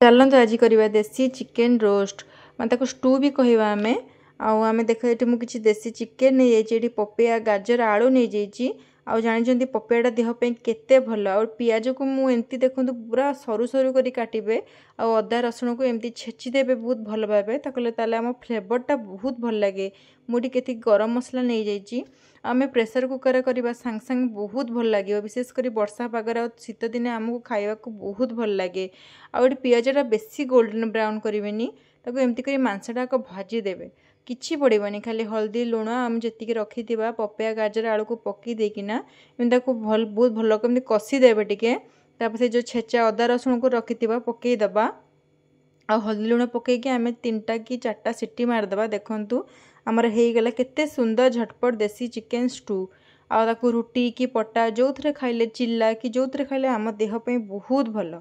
ଚାଲନ୍ତୁ ଆଜି କରିବା ଦେଶୀ ଚିକେନ୍ ରୋଷ୍ଟ, ମାନେ ତାକୁ ଷ୍ଟୁ ବି କହିବା ଆମେ। ଆଉ ଆମେ ଦେଖ, ଏଠି ମୁଁ କିଛି ଦେଶୀ ଚିକେନ୍ ନେଇଯାଇଛି, ଏଠି ପପେୟା, ଗାଜର, ଆଳୁ ନେଇଯାଇଛି। ଆଉ ଜାଣିଛନ୍ତି ପପେୟାଟା ଦେହ ପାଇଁ କେତେ ଭଲ। ଆଉ ପିଆଜକୁ ମୁଁ ଏମିତି ଦେଖନ୍ତୁ ପୁରା ସରୁ ସରୁ କରି କାଟିବେ, ଆଉ ଅଦା ରସୁଣକୁ ଏମିତି ଛେଚି ଦେବେ ବହୁତ ଭଲ ଭାବେ ତାକୁ, ତାହେଲେ ଆମ ଫ୍ଲେଭରଟା ବହୁତ ଭଲ ଲାଗେ। ମୁଁ ଏଠି କେତିକି ଗରମ ମସଲା ନେଇଯାଇଛି। ଆମେ ପ୍ରେସର କୁକରରେ କରିବା, ସାଙ୍ଗେ ସାଙ୍ଗେ ବହୁତ ଭଲ ଲାଗିବ। ବିଶେଷ କରି ବର୍ଷା ପାଗରେ ଆଉ ଶୀତ ଦିନେ ଆମକୁ ଖାଇବାକୁ ବହୁତ ଭଲ ଲାଗେ। ଆଉ ଏଠି ପିଆଜଟା ବେଶୀ ଗୋଲ୍ଡେନ୍ ବ୍ରାଉନ୍ କରିବେନି, ତାକୁ ଏମିତି କରି ମାଂସଟାକୁ ଭାଜିଦେବେ। କିଛି ପଡ଼ିବନି, ଖାଲି ହଳଦୀ, ଲୁଣ, ଆମେ ଯେତିକି ରଖିଥିବା ପପେୟା, ଗାଜର, ଆଳୁକୁ ପକାଇ ଦେଇକିନା ଏମିତି ତାକୁ ଭଲ ବହୁତ ଭଲ ଏମିତି କଷିଦେବେ ଟିକେ। ତାପରେ ସେ ଯେଉଁ ଛେଚା ଅଦା ରସୁଣକୁ ରଖିଥିବା ପକାଇଦେବା, ଆଉ ହଳଦୀ ଲୁଣ ପକାଇକି ଆମେ 3ଟା କି 4ଟା ସିଟି ମାରିଦେବା। ଦେଖନ୍ତୁ ଆମର ହେଇଗଲା କେତେ ସୁନ୍ଦର ଝଟପଟ ଦେଶୀ ଚିକେନ୍ ଷ୍ଟୁ। ଆଉ ତାକୁ ରୁଟି କି ପଟା ଯେଉଁଥିରେ ଖାଇଲେ, ଚିଲ୍ଲା କି ଯେଉଁଥିରେ ଖାଇଲେ ଆମ ଦେହ ପାଇଁ ବହୁତ ଭଲ।